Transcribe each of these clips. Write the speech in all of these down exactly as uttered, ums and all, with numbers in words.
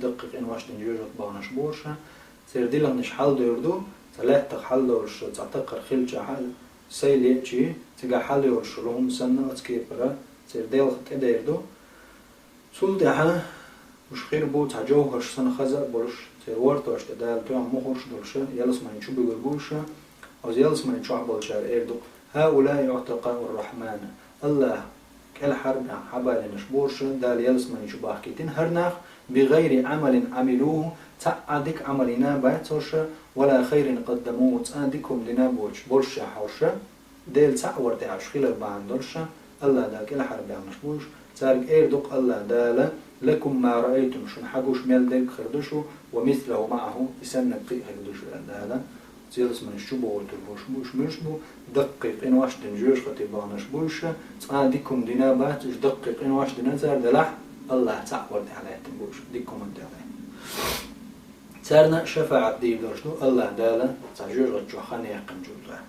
даккхий къинош дина жоьжахате баханарш болуш, церан дилханаш хьалдевр ду, цхьа лаьттах хьалдолуш, цхьа такхар хилча хьал, сайл еъча, цигахь хьалайолуш йолу хӀума санна, оцу кепара церан делха тӀедер ду. Цул тӀаьхьа уьш хир бу цхьа жовхӀарш санна хаза а болуш, церан вортош тӀе Дала тоьхна мухӀарш а долуш, ялсамани чу буьгур бу уьш. Оцу ялсамани чохь болчара эр ду: «ХӀаулаи утакъаъ ар-Рахьман». АллахӀ кӀелхьарбаьхна хьабалийнарш бу уьш, Дала ялсамани чу бахкийтина хӀара нах, «бигайри Ӏамалин Ӏамилуху», цхьа а дика Ӏамал йина а бац уьш, «вала хайрин къаддамуху», цкъа а дика хӀума дина а боцуш, болуш а хьовсуш, Дела цхьаъ вар тӀехь уьш хилар бахьана долуш, АллахӀ Дала кӀелхьарбаьхнарш бу уьш, цаьрга эр ду-кх АллахӀ Дала: «Лакум ма раайтум», шуна хьан гуш мел дерг хир ду шу, «ва мислаху маӀаху», и саннарг кхин а хир ду шу, аьлла Дала. Оцу ялсаманаш чу бохуьйтур болуш бу уьш, муьлш бу, даккхий къинош дина жоьжахате баханарш бу уьш, цкъа а дика хӀума дина а бац уьш, даккхий къинош дина цара делахь, АллахӀ цхьаъ вар тӀехь лаьттина бу уьш, дика хӀуманна тӀехь лаьттина. Царна шафаӀат дийр долуш ду АллахӀ Дала цхьа жоьжахати чохь хан яьккхинчул тӀаьхьа.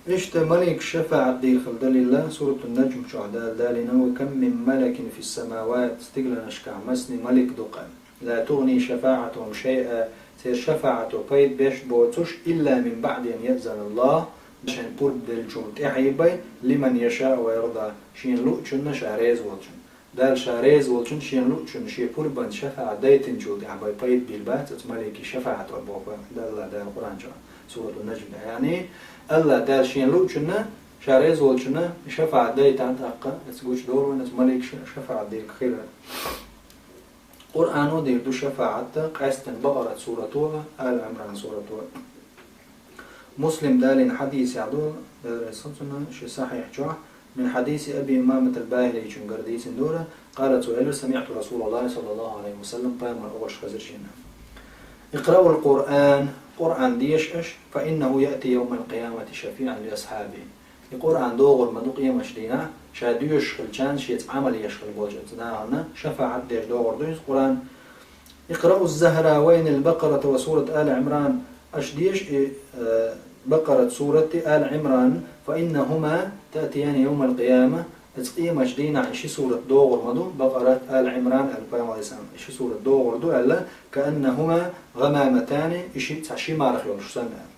Иштта маликаш шафаӀат дийр хилла далилла Суратун-Наджм чохь Дала далийна: «Ва кам мин малакин фис-самават», стигланашкахь масане малик ду-кх. «Ла тугъни шафаӀатухум шайъа», церан шафаӀато пайда беш боцуш, «илла мин баӀди ан яъзана АллахӀ», шен пурба деллачул тӀаьхьа бен, «лиман яшаъу ва ярда», шена луъучунна, ша реза волчунна. Дала ша реза волчунна, шена луъучунна шен пурбанца шафаӀат дайтинчул тӀаьхьа бен пайда бийр бац оцу маликийн шафаӀато боху Дала, Дала Къуръан чохь, Суратун-Наджм. Яъни, АллахӀ Дала шена луъучунна, ша реза волчунна шафаӀат дайтахь тӀаккха, оцу гучудолу вайна оцу маликаша шафаӀат дийриг хилар. Къуръано дийр ду шафаӀат къаьсттина Бакъарат сурато а, Али Ӏимран сурато а. Муслим далийна хьадисехь ду, Дала реза хуьлда цунна, шен Сахьихь чохь, мин хьадиси Аби Умамат ал-Бахилийчуьнгара дийцина дора, къала, цо элира: «СамиӀту РасулаллахӀи саллаллахӀу ӀалайхӀи ва саллам», пайхамар олуш хезира шена: «Икъраул Къуръан», Къуръан деша аша, «фа иннахӀу яъти явмал къиямати шафиӀан ли асхьабихӀи». И Къуръан догӀур ма ду къематдийнахь, ша доьшуш хилчарна, шеца Ӏамал еш хилла болчу оцу нахана шафаӀат деш догӀур ду иза Къуръан. «Икъраъу аз-Захравайни ал-Бакъарата ва сурат Али Ӏимран», аша деша и, э, Бакъарат сурат а, Али Ӏимран, «фа иннахӀума таътияни явмал къияма», оцу къематдийнахь и ши сурат догӀур ма ду, Бакъарат, Али Ӏимран аьлла, пайхамар алейхиссалам, и ши сурат догӀур ду аьлла, «кааннахӀума гӀамаматани», и ши, цхьа ши марха йолуш санна аьлла.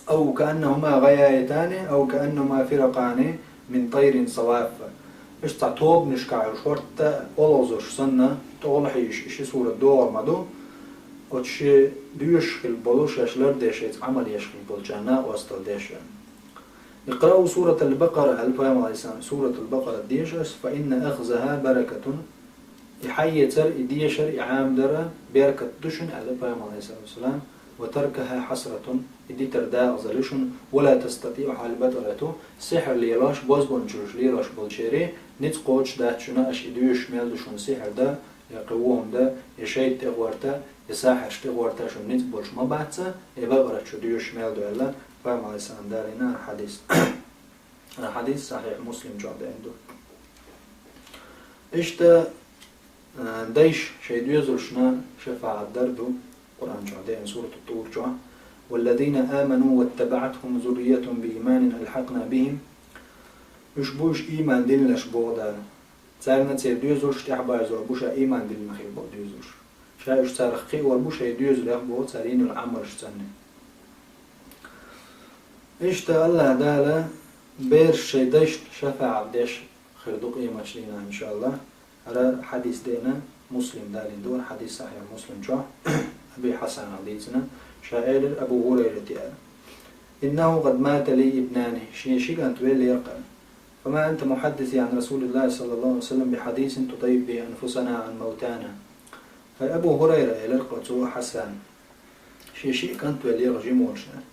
«Ау кааннахӀума гӀаяятани, ау кааннахӀума фиракъани мин тайрин саваффа». Иштта цхьа тобанашкахь йолуш хӀордаш олхазарш санна, тӀехула хьийзаш, и ши сурат догӀур ма ду. Оцу шен доьшуш хилла болу, шаьш лардеш, шайца Ӏамал еш хилла болчарна накъосталла деш. «Икъраъу суратал Бакъара», аьлла пайхамар алейхиссалам, суратал Бакъара деша аша, «фа инна ахзахӀа баракатун». И хьаэцар, и дешар, и Ӏамадар беркат ду шуна, аьлла пайхамар алейхиссалату вассалам, «ва таркахӀа хьасратун», и дитар декъазалла ю шуна, «ва ла тастатиӀухӀал баталату», сихьр лелош, бозбуунчаллаш лелош болчеран ницкъ кхочуш дац шуна, аша и доьшуш мел ду шуна сихьр дан, я кхин вон хӀума дан, я шайтӀа тӀехӀотта, я сахьарш тӀехӀотта шуна ницкъ болуш ма бац, и Бакъарат шу доьшуш мел ду аьлла, пайхамар алейхиссалам далийна хьадис. Хьадис Сахьихь Муслим чохь деана ду. Иштта, а, дайша шайн доьзалшна шафаӀат дар ду, Къуръан чохь деана, Суратут-ТӀур чохь: «Валлазина аману ваттабаӀатхум зурриятухум бииманин алхьакъна бихим». Уьш бу уьш ийман диллинарш, боху Дала. Царна церан доьзалш тӀаьхьабазор бу ша ийман диллина хир болу доьзалш. Ша уьш царах кхиор бу шайн доьзалех, боху, цара йина йолу Ӏамалш санна. Иштта АллахӀ Дала бераш шайн дайшна шафаӀат деш хир ду къематдийнахь, иншаАллахӀ. ХӀара хьадис деана, Муслим далийна ду, хӀара хьадис Сахьихь Муслим чохь, Аби Хьасана дийцина, ша элира Абу ХӀурайрата аьлла: «ИннахӀу къад мата ли ибнани», шен ши кӀант веллера-кх аьлла. «Фама анта мухьаддиси Ӏан РасулиллахӀи саллаллахӀу ӀалайхӀи ва саллам бихьадисин тутаййибу бихӀи анфусана Ӏан мавтана». ХӀай Абу ХӀурайра, элира-кх цо Хьасана, шен ши кӀант веллера жима волуш аьлла.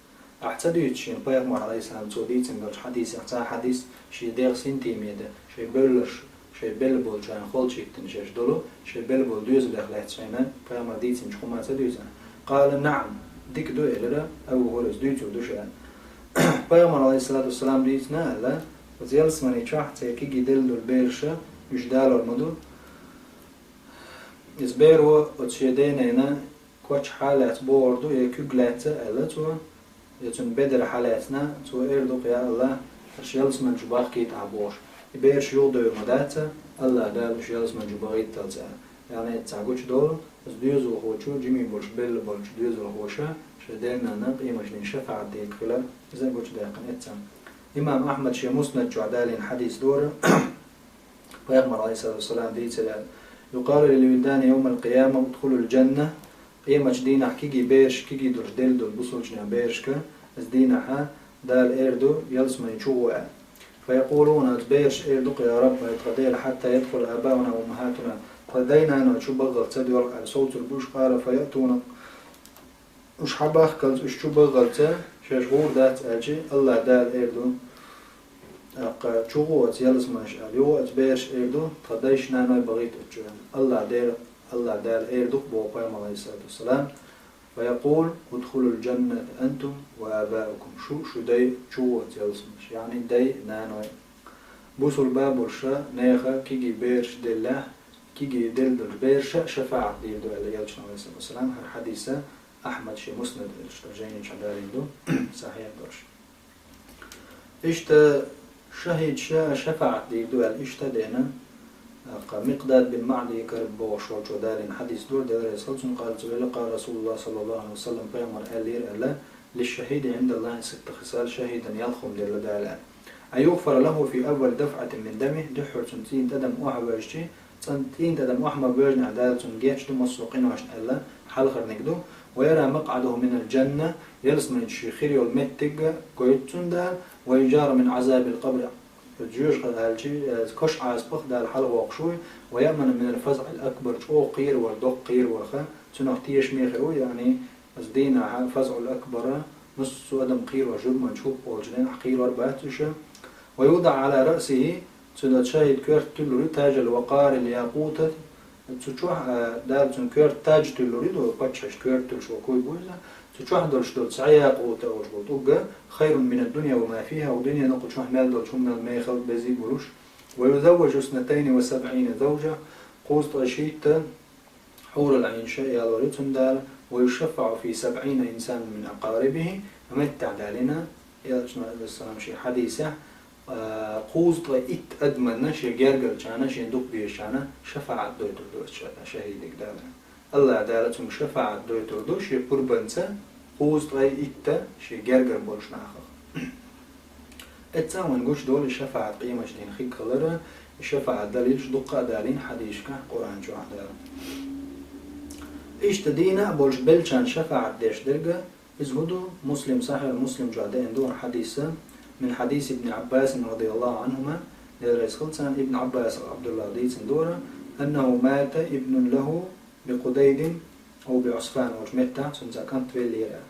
Ахьа ца дуьйцу шена пайхамар, алейхиссалам, цо дийцина долчу хьадисех цхьа хьадис, шен дегӀ синтеме дан, шайн белларш, шайн белла болчарна холчу хӀиттина шаьш долу, шайн белла болу доьзалех лаьцна шайна пайхамар дийцинчу хӀума ца дуьйцу аьлла? Къала: «НаӀам», дика ду, элира Абу ХӀурайрас, дуьйцур ду ша аьлла. Пайхамар, алейхиссалату вассалам, дийцина аьлла, оцу ялсамани чохь церан кегий делла долу бераша уьш далор ма ду. Иза беро оцу шен ден-ненан коч хьалаьцна богӀур ду, я куьг лаьцна аьлла цо, я цуьнан бедар хьалаьцна, цо эр ду-кх: «Я АллахӀ, аша ялсамани чу бахкийта ахьа», бохуш. Бераш юхадойр ма дац, АллахӀ Дала уж ялсмани чу бахийталца. Яъни цхьа гучадолу, из доьзалхочо, жимий болуш белла болчу доьзалхоша, шайн денна къематдийнахь шафаӀат дийриг хилар, иза гучадаьккхина эццахь. Имам Ахьмад шен Муснад чохь далийна хьадис дора, Пайхамар, алейхиссалату вассалам, дийцира аьлла: «Юкъалу лил вилдани йовмал къияма удхулул джанна». Къематчу дийнахь кегий бераш, кегий долуш делла долу бусалбачу берашка, иза дийнахьа Дала эр ду: «Ялсмани чу гӀо», аьлла. Фаякъулуна, оцу бераша эр ду-кх: «Я Рабби, хьай тхан Дела, хьатта ядхула абауна ва уммахатуна, тхан дай-наной чу баххалц ца доьлху», аьлла, совцур бу уьш, къала фаятуна, уьш хьабахкалц, уьш чу баххалц, шаьш гӀур дац аьлча, АллахӀ Дала эр ду: «ТӀаккха чу гӀо оцу ялсманаш», аьлла, юха оцу бераша эр ду: «Тхан дайш-наной бахийта оцу чу», аьлла. АллахӀ Дела, АллахӀ Дала эр ду-кх, боху Пайхамар, алейхиссалату вассалам: «Фаякъул: удхулул джанната антум ва абаукум». Шу, шу дай чу гӀо оцу ялсманаш, яъни дай, наной. Бусалба болуша нехан кегий бераш деллехь, кегий делла долчу бераша шафаӀат дийр ду аьлла, элчано, алейхиссалату вассалам, хӀара хьадиса Ахьмад шен Муснад элчано жайнича далийна ду, сахьихь долуш. Иштта шахӀидша шафаӀат дийр ду аьлла, иштта а деана, кха Микъдад бин МаӀди Карб бохуш волчо далийна хьадис ду, Дела реза хуьлда цунна, къала, цо элира, къала Расулуллах саллаллаху алейхи ва саллам, Пайхамар аьллера аьлла: «Лишшахиди гӀиндаллахи ситта хисал», шахӀидан ялх хӀума делла Дала. Ан югӀфара лаху фи аввали дафӀатин мин дамихи, дуьххьара цуьнан цӀийнан тӀадам охьавоьжчи, цӀан-, цӀийнан тӀадам охьа ма боьжнехь, Дала цунна гечдо массо а къиношна аьлла, хьалхарниг ду. Ва яра макъӀадаху минал джанна, ялсмани чу хир йолу меттиг гойту цунна Дала, ва южару мин Ӏазабил къабри, жоьжахати аьлча, э, кошан Ӏазапах Дала хьалагӀоттуш ву, ва яъману минал фазӀил акбар, чӀогӀа кхеравар, доккха кхеравар, цунах тешаме хир ву, яъни, оцу дийнахьа, фазӀул акбара, массо а адам кхеравар, журманча хӀуп олучу дийнахь кхеравар бац уьш. Ва юдаӀу Ӏала раъсихи, цуьнан шахӀидан коьрта туьллур ю, таджал вакъари ль-якъутат, цу чохь, а, Дала цуьнан коьрта тадж туьллур ю, ду паччахьаш коьрта туьллуш ву куй буьйза, цу чохь долуш долу цхьа якъута олуш болу тӀулг, хайрун минад дунья ва ма фиха, укх дуьненан, кху чохь мел долчу хӀуманал мехала, безий болуш. Ва юзавважу иснатайни ва сабӀина завжа, кхузткъе шийтта хьурул Ӏийнаш ялор ю цунна Дала, ва юшаффаӀу фи сабӀина инсанан мин акъарибихи, меттахь далийна, элчано, алейхиссалам, шен хьадисехь, а, кхузткъе итт адамна, шен гергарчарна, шен дукха безачарна шафаӀат дойтур ду оцу ша-, шахӀидига Дала. АллахӀ Дала цуьнга шафаӀат дойтур ду шен пурбанца, кхузткъе итт шен гергара болчу нахах. Эццахь вайна гучудолу и шафаӀат къематдийнахь хир хилар, и шафаӀат далилаш дуккха а далийна хьадисашкахь, Къуръан чохь а Дала. Иштта дийна а болуш беллачарна шафаӀат деш дерг, иза хӀун ду? Муслим, Сахьихь Муслим чохь деана ду хӀара хьадис, мин хьадис ибн Ӏаббасин радияллаху Ӏанхума, Дела реза хуьлда царна, Ибн Ӏаббас Ӏабдуллах дийцина дора, аннаху мата ибнун лаху би Къудайдин ав би Ӏусфан, олучу меттахь цуьнан цхьа кӀант веллера.